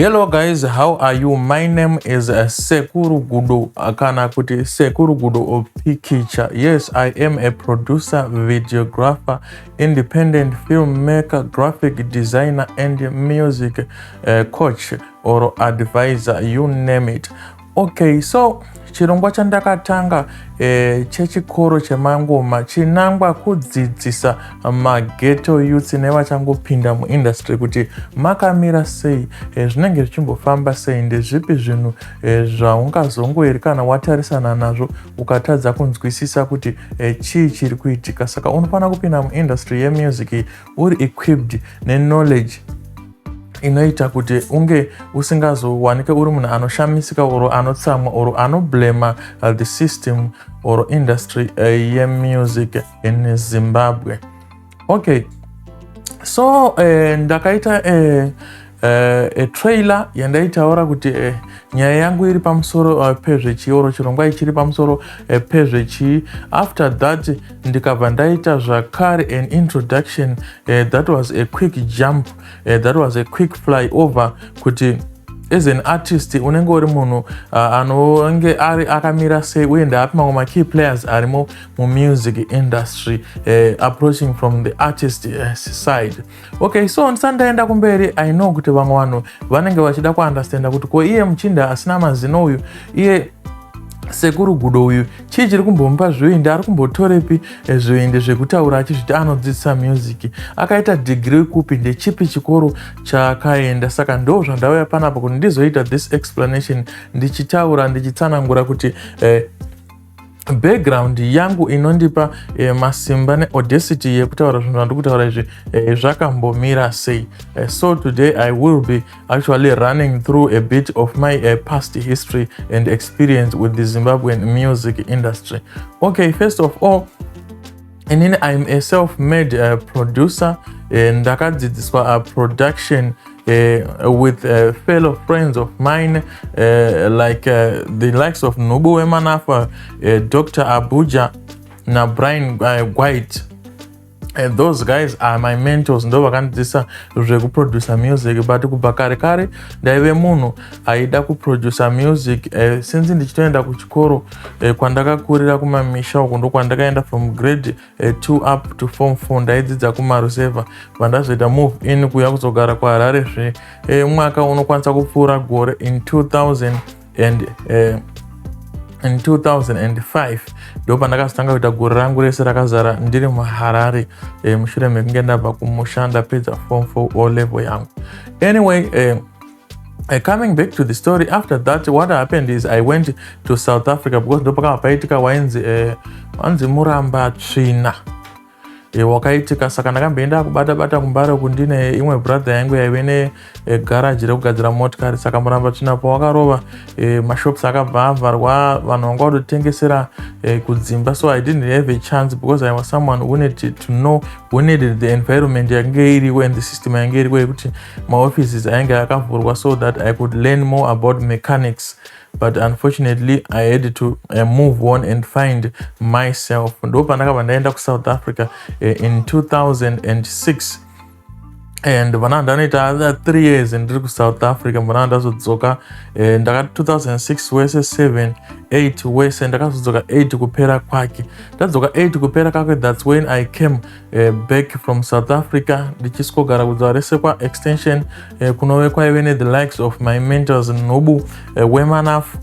Hello guys, how are you? My name is Sekuru Gudo, kana kuti Sekuru Gudo Pikicha. Yes, I am a producer, videographer, independent filmmaker, graphic designer and music coach or advisor, you name it. Okay, so chirongwa chandakatanga chechikoro chemangoma chinangwa kudzidzisa maghetto youths nevachangopinda muindustry kuti makamira sei, zvinenge zvichimbofamba sei, ndezvipi zvinhu zvaungazongoeri kana watarisana nazvo ukatadza kunzwisisa kuti chii chiri kuitika. Saka unofanira kupinda muindustry yemusic uri equipped neknowledge inoita kuti unge usingazowanike uri munhu anoshamisika or anotsamwa or anoblama the system or industry yemusic in Zimbabwe. Okay, so ndakaita a trailer yandaitaura kuti nyaya yangu iri pamusoro pezvechii or chirongwa ichi chiri pamusoro pezvechii. After that ndikabva ndaita zvakare an introduction that was a quick jump, that was a quick fly over, kuti as an artist unenge uri munhu anonge ari akamira sei uye ndeapi mamwe makey players arimo mumusic industry, approaching from the artist side. Okay, so ndisati ndaenda kumberi, I know kuti vamwe vanhu vanenge vachida kuunderstanda kuti ko iye muchinda asina mazino uyu, iye Sekuru Gudo uyu, chii chiri kumbomupa zvivindi? Ari kumbotorepi zvivindi zvekutaura achizviti anodzidzisa music? Akaita dhigiri kupi? Ndechipi chikoro chaakaenda? Saka ndo zvandauya panapa kuti ndizoita this explanation, ndichitaura, ndichitsanangura kuti background yangu inondipa masimba neaudacity yekutaura zvinhu zvandiri kutaura izvi zvakambomira sei. So today I will be actually running through a bit of my past history and experience with the Zimbabwean music industry. Okay, first of all, inini I'm a self-made producer. Ndakadzidziswa production with fellow friends of mine like the likes of Nubu Wemanafa, Dr Abuja naBrian White. And those guys are my mentors, ndo vakandidzidzisa zvekuproducer music. But kubva kare kare ndaive munhu aida kuproducer music since ndichitoenda kuchikoro kwandakakurira kumamisha uko, ndokwandakaenda from grade 2 up to form 4. Ndaidzidza kumaruseva. Vandazoita move in kuya kuzogara kuHarare zve mwaka unokwanisa kupfuura gore in 2000 and in 2005, ndo pandakazotanga kuita gore rangu rese rakazara ndiri muHarare mushure mekunge ndabva kumusha, ndapedza form 4 O level yangu. Anyway, coming back to the story, after that what happened is I went to South Africa because ndo pakabva paitika wainzi wanzi muramba tsvina wakaitika. Saka ndakamboenda kubata bata kuMbare kundine imwe brother yangu yaive negaraji rekugadzira motikari. Saka muramba tsvina pawakarova, mashops akabva avharwa, vanhu vanga vatotengesera kudzimba. So I didn't have a chance because I was someone who needed to know, who needed the environment yange iriko and the system yange iriko yekuti maoffices ainge akavhurwa, so that I could learn more about mechanics. But unfortunately I had to move on and find myself. Ndo pandakabva ndaenda kuSouth Africa in 2006 and vana ndanoita other 3 years ndiri kuSouth Africa. Mbona ndazodzoka ndakati 2006 wese, 7, 8 wese. Ndakazodzoka 8 kupera kwake. Ndadzoka 8 kupera kwake, that's when I came back from South Africa, ndichiswogara kuDzivarasekwa Extension, kunove kwaive nethe likes of my mentors Nhubu Wemanaf,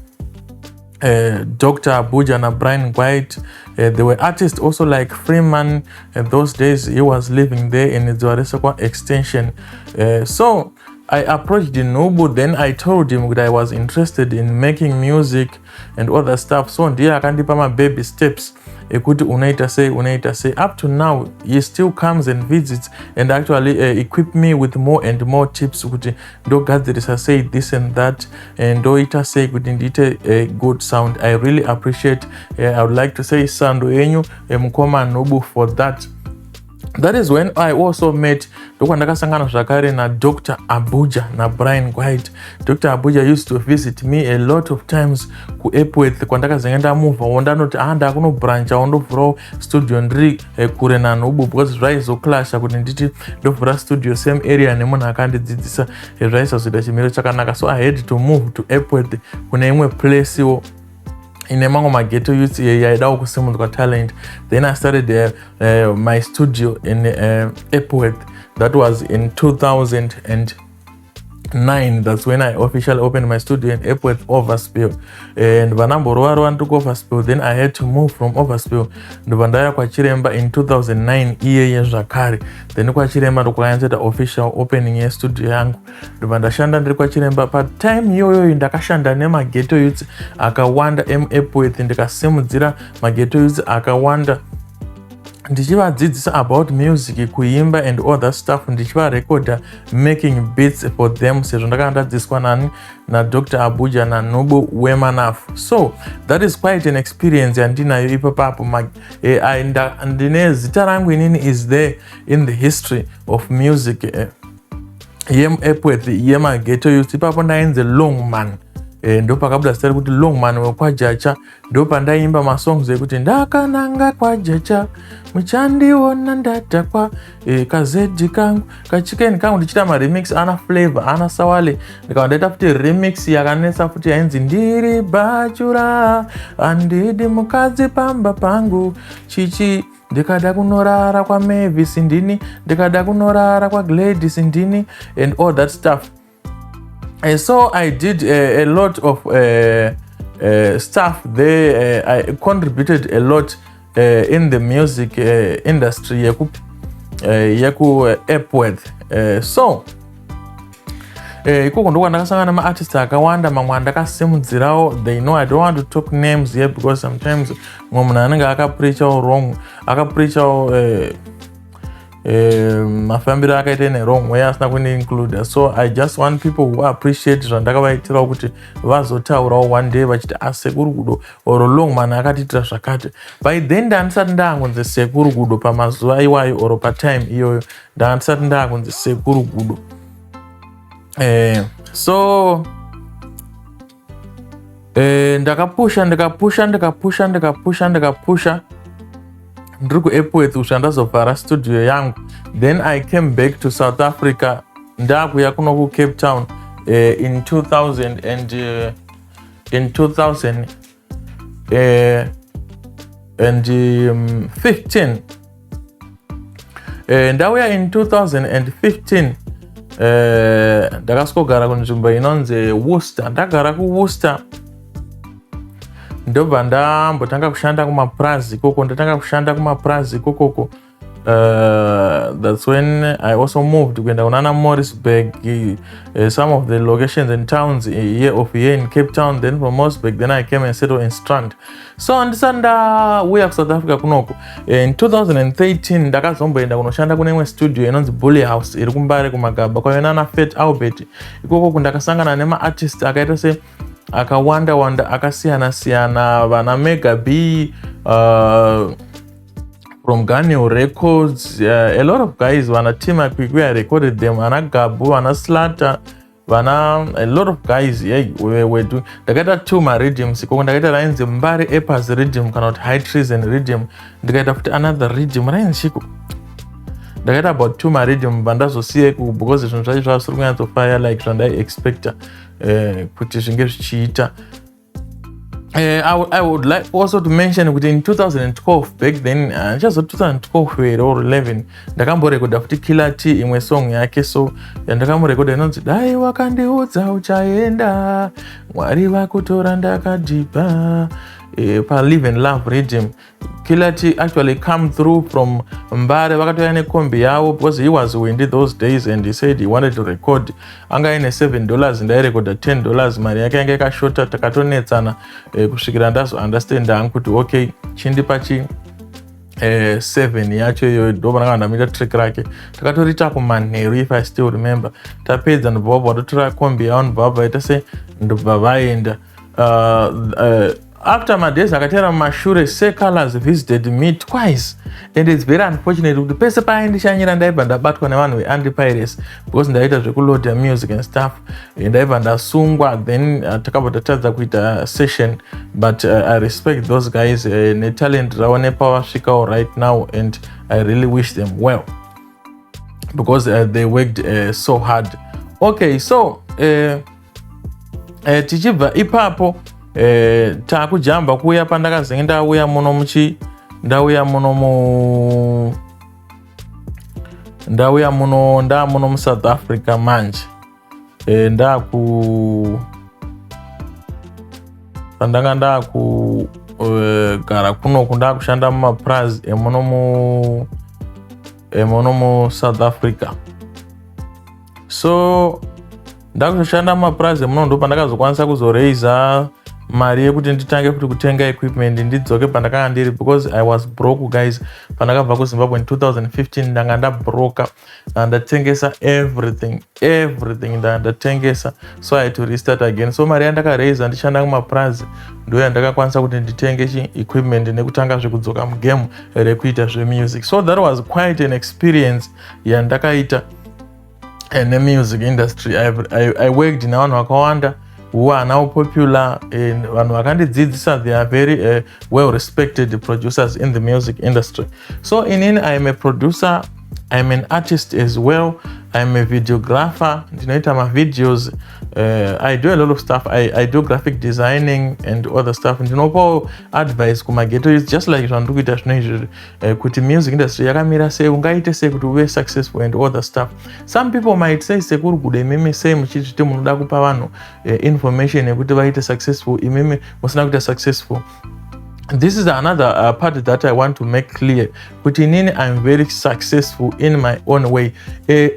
Dr. Abuja and Brian White. There were artists also like Freeman. Those days he was living there in Dzivarasekwa Extension. So I approached Nubu, then I told him that I was interested in making music and other stuff. So ndiye akandipa my baby steps ekuti unoita sei, unoita sei. Up to now he still comes and visits and actually equip me with more and more tips kuti ndogadzirisa sei this and that and ndoita sei kuti ndiite a good sound. I really appreciate, I would like to say sando yenyu, mukoma Nubu, for that. That is when I also met, ndokwandakasangana zvakare naDr Abuja naBrian White. Dr Abuja used to visit me a lot of times kuEpworth kwandakazenge ndamuvhawo. Ndanoti a ndakunobranchawo, ndovhurawo studio ndiri kure naNhubu, because zvaizoclasha kuti nditi ndovhura studio same area nemunhu akandidzidzisa. Zvaisazoita chimiro chakanaka, so I had to move to Epworth kune imwe placewo ine mamwe maghetto youths yaidawo kusimudzwa talent. Then I started my studio in Epworth. That was in 2009. That's when I officially opened my studio in Epworth, Overspill, and vanamborova ndiri kuOverspill. Then I had to move from Overspill, ndobva ndaya kwaChiremba in 2009 iyeye zvakare. Then kwaChiremba ndokwakanyatsoita official opening yestudio yangu. Ndobva ndashanda ndiri kwaChiremba. Patime iyoyoyo ndakashanda nemaghetto youths akawanda emuEpworth. Ndikasimudzira maghetto youths akawanda ndichivadzidzisa about music, kuimba and all that stuff, ndichivarekodha, making beats for them, sezvo ndakanga ndadzidziswa nani? NaDr Abuja naNubu Wemanafu. So that is quite an experience yandinayo ipapapo. Ndine zita rangu inini is there in the history of music yemuEpworth, yemaghetto youth. Ipapo ndainzi Longman. Ndo pakabuda zita rekuti Longman wekwaJacha. Ndo pandaimba masongs ekuti ndakananga kwaJacha, muchandiona ndadhakwa, kazedhi kangu, kachikeni kangu, ndichiita maremix ana Flavor, ana Sawale. Ndikava ndaita futi remix yakanetsa futi yainzi ndiri bachelor, handidi mukadzi pamba pangu, chichi, ndikada kunorara kwaMavis ndini, ndikada kunorara kwaGladys ndini, and all that stuff. And so I did a lot of stuff there. I contributed a lot in the music industry yeku Epworth. So ikoko ndokwandakasangana nemaartist akawanda, mamwe andakasimudzirawo. They know I don't want to talk names here because sometimes mumwe munhu anenge akapreachawo wrong, akapreachawo mafambiro akaita newrong way, asina kundiincluda. So I just want people who appreciate zvandakavaitirawo kuti vazotaurawo one day vachiti, "Asekuru Gudo or Longman akatiitira zvakati." By then ndandisati ndaangunzi Sekuru Gudo. Pamazuva iwayo or patime iyoyo ndandisati ndaakunzi Sekuru Gudo. So ndakapusha, ndikapusha, ndikapusha, ndikapusha, ndikapusha ndiri kuEpworth kusvika ndazovhara studio yangu. Then I came back to South Africa, ndakuya kuno kuCape Town in 2000 and in 2000 and 15. Ndauya in 2015, ndakasvikogara kunzvimbo inonzi Worcester. Ndagara kuWorcester, ndobva ndambotanga kushanda kumapurazi ikoko. Ndatanga kushanda kumapurazi ikokoko, that's when I also moved kuenda kunana Morrisburg, some of the locations and towns here of here in Cape Town. Then from Morrisburg, then I came and settled in Strand. So ndisati ndauya kuSouth Africa kunoko, in 2013 ndakazomboenda kunoshanda kune imwe studio inonzi Bully House iri kuMbare kuMagaba, kwaive nana Fat Albert. Ikoko ndakasangana nemaartist akaita se akawanda wanda, akasiyana siyana, vana Mega B from Ganiel Records, a lot of guys, vana Timakwikwi, I recorded them, vana Gabu, vana Slata, vana a lot of guys. Yeah, were doing. Ndakaita two mariddims ikoko. Ndakaita rainzi Mbare Epas riddim kana kuti High Treason riddim. Ndikaita futi another riddim rainzi chiko. Ndakaita about two mariddim, bandazosiya ikoko because zvinhu zvacho zvasiri kunyatsofaya like zvandaiexpecta kuti zvinge zvichiita. I would like also to mention kuti in 2012, back then, ndichazo 2012 here or 11, ndakamborekodha futi Killer T imwe song yake. So yandakamurekodha inonzi "Dai wakandiudza uchaenda, Mwari vakutora ndakadhipa", paLive and Love riddim. Killer T actually come through from Mbare, vakatouya nekombi yavo because he was windy those days and he said he wanted to record. Anga aine $7, ndairekodha $10. Mari yake yanga yakashota, takatonetsana kusvikira ndazounderstand hangu kuti okay, chindipa chi 7 yacho iyoyo. Ndo pandakanga ndamuita track rake, takatorita kumanheru, if I still remember. Tapedza, ndobva vabva vatotora kombi yavo, ndobva vabva vaita se ndobva vaenda. After madays akatera mumashure, Seh Calaz visited me twice, and it's very unfortunate kuti pese paaindishanyira ndaibva ndabatwa nevanhu veanti-piracy, because ndaita zvekuloada music and stuff. Ndaibva ndasungwa, then takabva tatadza kuita session. But I respect those guys netalent ravo nepavasvikawo right now, and I really wish them well because they worked so hard. Okay, so tichibva ipapo, takujamba kuuya pandakazenge ndauya muno muchi ndauya muno mu ndauya muno, ndaa muno muSouth Africa manje. Ndaku pandanga ndakugara kunoku, ndakushanda mumapurazi emuno muSouth Africa. So ndakutoshanda mumapurazi emuno, ndo pandakazokwanisa kuzoreisa mari yekuti nditange futi kutenga equipment, ndidzoke pandakanga ndiri, because I was broke, guys. Pandakabva kuZimbabwe in 2015, ndanga ndabroka, ndatengesa everything, everything ndanga ndatengesa. So I had to restart again. So mari yandakareisa ndichishanda kumapurazi ndo yandakakwanisa kuti nditenge chi equipment nekutanga zvekudzoka mugame rekuita zvemusic. So that was quite an experience yandakaita nemusic industry. I worked nevanhu vakawanda who are now popular, and vanhu vakandidzidzisa, they are very well respected producers in the music industry. So inini, I am a producer, I'm an artist as well, I'm a videographer, ndinoita mavideos, I do a lot of stuff. I do graphic designing and other stuff. Ndinopawo advice kumaghetto youth, just like zvandiri kuita zvino izvizvi, kuti music industry yakamira sei, ungaite sei kuti uve successful and other stuff. Some people might say, "Sekuru Gudo, imimi sei muchizviti munoda kupa vanhu information yekuti vaite successful, imimi musina kuita successful?" This is another part that I want to make clear, kuti inini I'm very successful in my own way.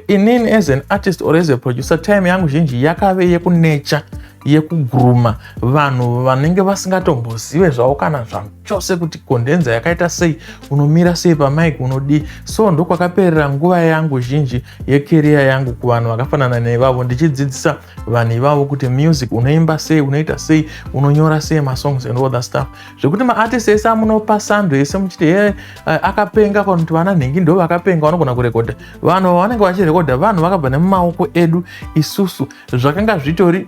Inini as an artist or as a producer, time yangu zhinji yakave yekunecha, yekuguruma vanhu vanenge vasingatombozive zvavo kana zvachose kuti condenser yakaita sei, unomira sei pamic, unodii. So ndokwakaperera nguva yangu zhinji yecareer yangu, kuvanhu vakafanana neivavo, ndichidzidzisa vanhu ivavo kuti music unoimba sei, unoita sei, unonyora sei masongs and all that stuff. Zvekuti maartist ese amunopa sando ese muchiti he akapenga, kana kuti vana nhingi ndo vakapenga, vanogona kurekodha, vanhu vanenge vachirekodha vanhu vakabva nemumaoko edu isusu. Zvakanga zvitori,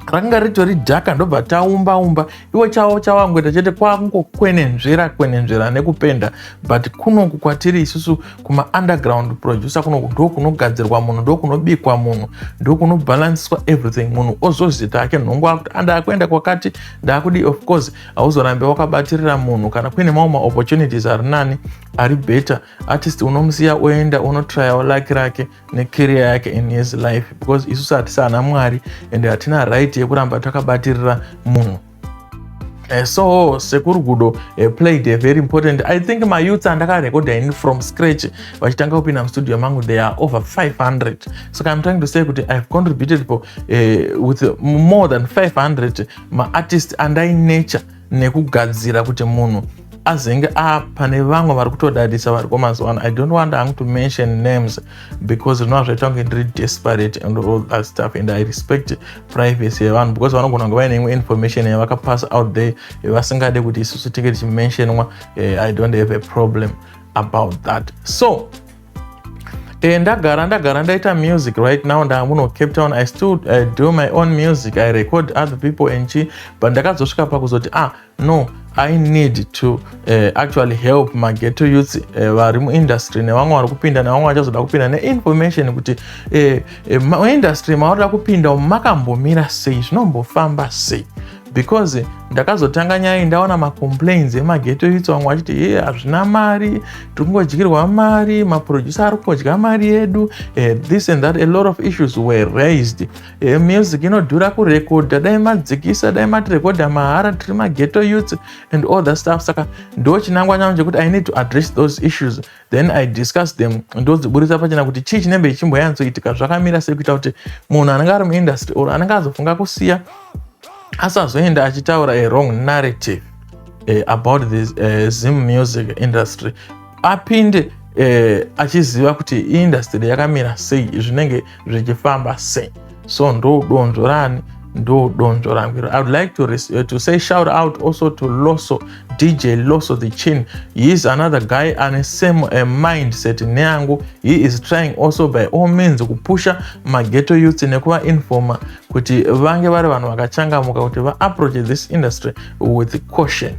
rakanga ritori dhaka, ndobva taumba umba. Iwo chavo chavangoita chete kwakungokwenenzvera kwenenzvera nekupenda. But kunoku kwatiri isusu kumaunderground producer, kunoku ndo kunogadzirwa munhu, ndo kunobikwa munhu, ndo kunobhalansiswa everything. Munhu ozozita ake nhongo akuti andakuenda kwakati, ndaakudi. Of course hauzorambe wakabatirira munhu. Kana kuine mamwe maopportunities ari nani, ari better, artist unomusiya oenda, unotryawo luck rake necareer yake in his life, because isusu hatisi ana Mwari and hatina right yekuramba takabatirira munhu. So Sekuru Gudo played a very important, I think mayouths andakarekodha ini from scratch vachitanga kupinda mustudio mangu, they are over 500. So I'm trying to say kuti I've contributed for with more than 500 maartist andainecha nekugadzira kuti munhu azenge apane vamwe vari kutodadisa variko mazuva ano. I don't want hangu to mention names because zvinova zvaita kunge ndiri desperate and all that stuff, and I respect privacy yevanhu, because vanogona kunge vaine imwe information yavakapass out there yavasingade kuti isusu tinge tichimentionwa. I don't have a problem about that. So ndagara ndaita music. Right now ndamuno Cape Town. I still do my own music, I record other people and chi, but ndakazosvika pakuzoti, ah no, I need to actually help maghetto youths vari muindustry nevamwe vari kupinda nevamwe vachazoda kupinda neinformation kuti muindustry mavarida kupinda makambomira sei, zvinombofamba sei, because ndakazotanga nyaya ndaona macomplains emaghetto youths, vamwe vachiti, "Ye, hazvina mari, tiri kungodyirwa mari, maproducer ari kungodya mari yedu," this and that. A lot of issues were raised. Music inodhura kurekodha, dai madzikisa, dai matirekodha mahara, tiri maghetto youths and all that stuff. Saka ndo chinangwa changu chekuti I need to address those issues. Then I discuss them, ndodziburisa pachena kuti chii chinenge chichimboyatsoitika, zvakamira sei, kuita kuti munhu anenge ari muindustry or anenge azofunga kusiya asazoenda achitaura a wrong narrative about this Zim music industry, apinde achiziva kuti industry yakamira sei, zvinenge zvichifamba sei. So ndo donzvo rani Ndo donzvo rangu iro. I would like to say shout out also to Loso, DJ Loso the Chin. He is another guy ane same mindset neyangu. He is trying also by all means kupusha maghetto youths nekuvainforma kuti vange vari vanhu vakachangamuka, kuti vaapproach this industry with caution.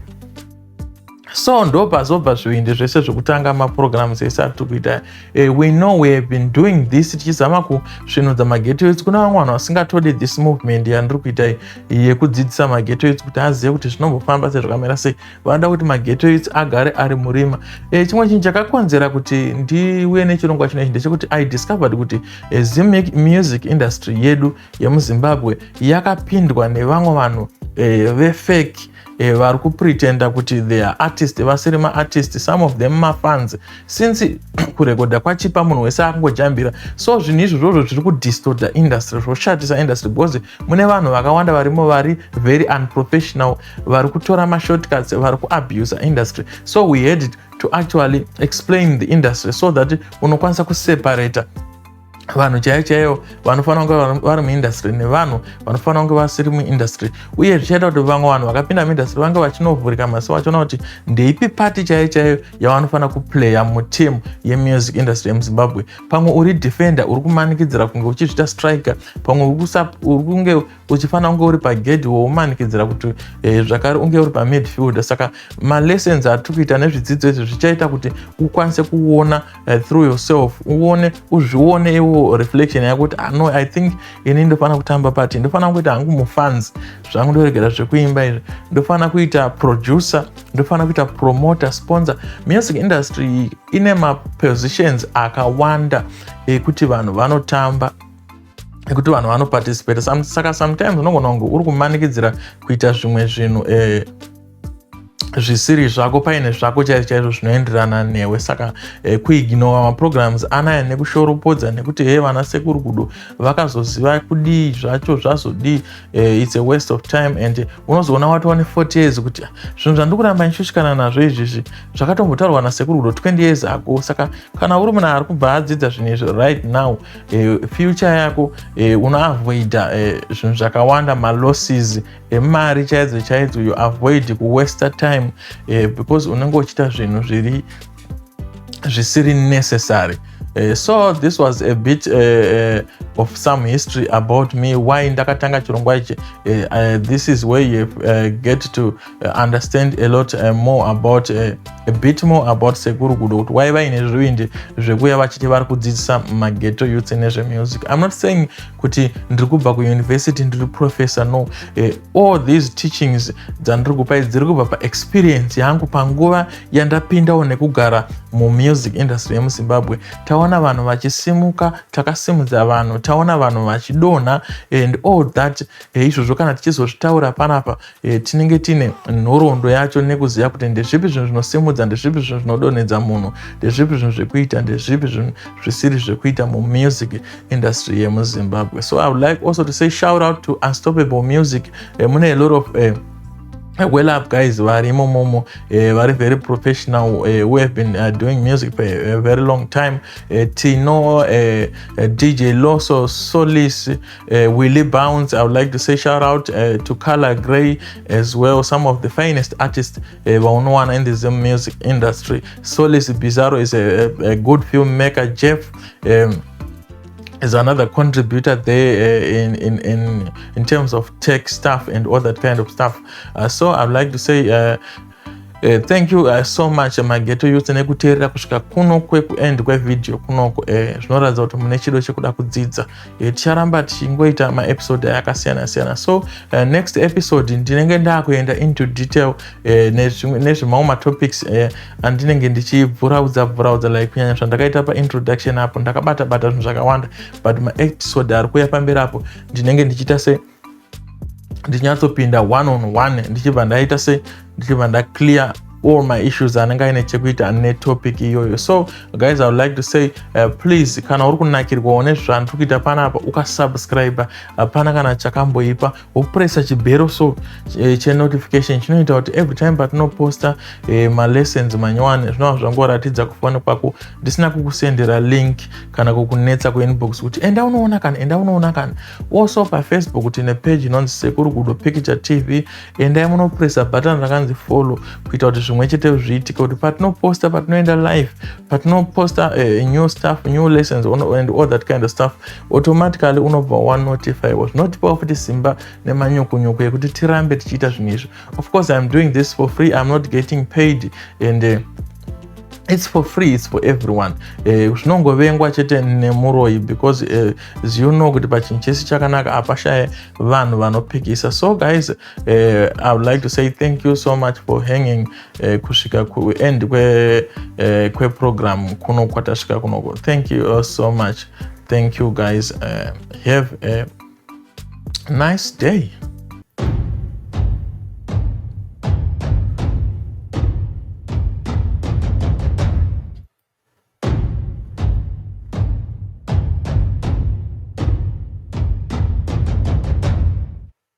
So ndo pazobva zvivindi zvese zvekutanga maprograms ese atiri kuita. We know we have been doing this tichizama kusvinudza maghetto youths. Kuna vamwe vanhu vasingatodi this movement yandiri kuita yekudzidzisa maghetto youths kuti azive kuti zvinombofamba sezvakamira sei. Vanoda kuti maghetto youths agare ari murima. Chimwe chinhu chakakonzera kuti ndiuye nechirongwa chino ichi ndechekuti I discovered kuti Zim music industry yedu yemuZimbabwe yakapindwa nevamwe vanhu vefake, vari kupretenda kuti they are artist vasiri maartist. Some of them mafans. Since kurekodha kwachipa, munhu wese akungojambira. So zvinhu izvozvozvo zviri kudistorta industry, zvoshatisa industry, because mune vanhu vakawanda varimo vari very unprofessional, vari kutora mashortcuts, vari kuabusa industry. So we had to actually explain the industry so that unokwanisa kuseparata vanhu chaivo chaivo vanofanira kunge vari muindustry nevanhu vanofanira kunge vasiri muindustry. Uye zvichaita kuti vamwe vanhu vakapinda muindustry vange vachinovhurika maso, vachiona kuti ndeipi part chaiyo chaiyo yavanofanira kuplaya muteam yemusic industry yemuZimbabwe. Pamwe uri defender, uri kumanikidzira kunge uchizviita striker. Pamwe uri kunge uchifanira kunge uri pagedhi, woumanikidzira kuti zvakare unge uri pamidfield. Saka malessons atiri kuita nezvidzidzo izvi zvichaita kuti ukwanise kuona through yourself, uone, uzvione iwo reflection yako kuti, "Ah, no, I think ini ndofanira kutamba part, ndofanira kuita hangu mufans zvangu, ndoregera zvekuimba izvi, ndofanira kuita producer, ndofanira kuita promoter, sponsor." Music industry ine mapositions akawanda ekuti vanhu vanotamba, ekuti vanhu vanoparticipata. Saka sometimes unogona kunge uri kumanikidzira kuita zvimwe zvinhu zvisiri zvako, paine zvako chaizvo chaizvo zvinoenderana newe. Saka kuignora maprograms anaya nekushoropodza nekuti he, vana Sekuru Gudo vakazoziva kudii, zvacho zvazodii, it's a waste of time. And unozoona watova ne40 years kuti zvinhu zvandiri kuramba ndichishushikana nazvo izvizvi zvakatombotaurwa naSekuru Gudo 20 years ago. Saka kana uri munhu ari kubva adzidza zvinhu izvi right now, future yako unoavoida zvinhu zvakawanda, malosses emari chaidzo chaidzo. You avoid kuwaster time because unenge uchiita zvinhu zviri zvisiri necessary. So this was a bit of some history about me, why ndakatanga chirongwa ichi. This is where you get to understand a lot more about a bit more about Sekuru Gudo, kuti why vaine zvivindi zvekuuya vachiti vari kudzidzisa maghetto youths nezvemusic. I'm not saying kuti ndiri kubva kuuniversity, ndiri professor, no. All these teachings dzandiri kupa dziri kubva paexperience yangu panguva yandapindawo nekugara mumusic industry yemuZimbabwe. Taona vanhu vachisimuka, takasimudza vanhu, taona vanhu vachidonha and all that. Izvozvo kana tichizozvitaura panapa, tinenge tine nhoroondo yacho nekuziva kuti ndezvipi zvinhu zvinosimudza, ndezvipi zvinhu zvinodonhedza munhu, ndezvipi zvinhu zvekuita, ndezvipi zvinhu zvisiri zvekuita mumusic industry yemuZimbabwe. So I would like also to say shout out to Unstoppable Music. Mune a lot of well up guys varimo momo, vari very professional, who have been doing music for a very long time. Tino, DJ Loso, Solis, Willie Bounce. I would like to say shout out to Color Grey as well, some of the finest artists vaunowana in the Zim music industry. Solis Bizarro is a good filmmaker. Jeff is another contributor there in terms of tech stuff and all that kind of stuff. So I'd like to say thank you so much, maghetto youth, nekuteerera kusvika kuno kwekuend kwevhidhiyo kunoko. Zvinoratidza kuti mune chido chekuda kudzidza. Ticharamba tichingoita maepisode akasiyana siyana. So next episode ndinenge ndakuenda into detail nezvemamwe matopics andinenge ndichibvuraudza bvuraudza, like kunyanya zvandakaita paintroduction apo, ndakabata bata zvinhu zvakawanda. But maepisode ari kuuya pamberi apo ndinenge ndichiita se ndinyatsopinda one on one, ndichibva ndaita se ndichibva ndaclear All my issues anenge aine chekuita netopic iyoyo. So guys, I would like to say, please, kana uri kunakirwawo nezvandiri kuita panapa, ukasubscribe, hapana kana chakamboipa. Wopressa chibhero so chenotification chinoita kuti every time patinoposta malessons manyowani, zvinova zvangoratidza kufoni kwako, ndisina kukusendera link kana kukunetsa kuinbox kuti enda unoona kana enda unoona kana. Also paFacebook tine page inonzi Sekuru Gudo Picture TV. Endai munopressa button rakanzi follow kuita kuti zvimwe chete zviitike, kuti patinoposta, patinoenda live, patinoposta new stuff, new lessons and all that kind of stuff, automatically unobva wanotifywa. Zvinotipawo futi simba nemanyukunyuku ekuti tirambe tichiita zvinhu izvi. Of course, I'm doing this for free. I'm not getting paid and it's for free, it's for everyone. Zvinongovengwa chete nemuroi because as you know kuti pachinhu chese chakanaka hapashaye vanhu vanopikisa. So guys, I would like to say thank you so much for hanging kusvika kuend kweprogram kuno kwatasvika kunoko. Thank you so much. Thank you guys. Have a nice day.